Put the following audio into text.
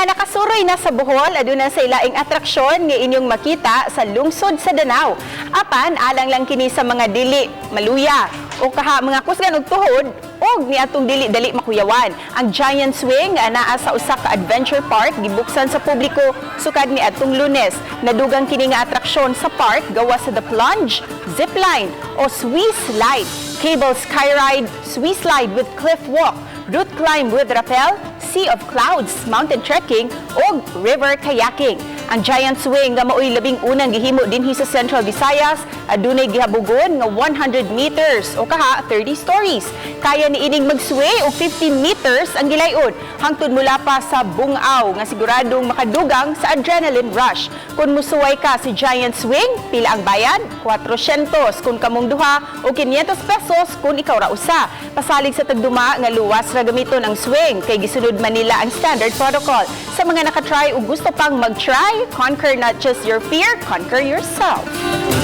Mga nakasuroy na sa Bohol, aduna say laing atraksyon nga inyong makita sa lungsod sa Danao. Apan alang lang kini sa mga dili maluya o kaha mga kusgan og tuhod og niatong dili dali makuyawan. Ang Giant Swing nga naa sa usa ka adventure park gibuksan sa publiko sukad niadtong Lunes. Nadugang kini nga atraksyon sa park gawas sa The Plunge, Zipline o Swiss Slide, Cable Skyride, Swiss Slide with Cliff Walk, Route Climb with Rappel, Sea of Clouds, Mountain Trekking ug River Kayaking. Ang Giant Swing nga maoy labing unang gihimo dinhi sa Central Visayas adunay gihabogon nga 100 meters o kaha 30 stories. Kaya niining mag-sway og 50 meters ang gilayon hangtod mula pa sa bungaw nga siguradong makadugang sa adrenaline rush. Kung musuway ka sa Giant Swing, pila ang bayad? 400 kung kamong duha o 500 pesos kung ikaw ra usa. Pasalig sa tagduma nga luwas ra gamiton ang swing kay gisunod man nila ang standard protocol. Sa mga nakatry o gusto pang mag-try, conquer not just your fear, conquer yourself.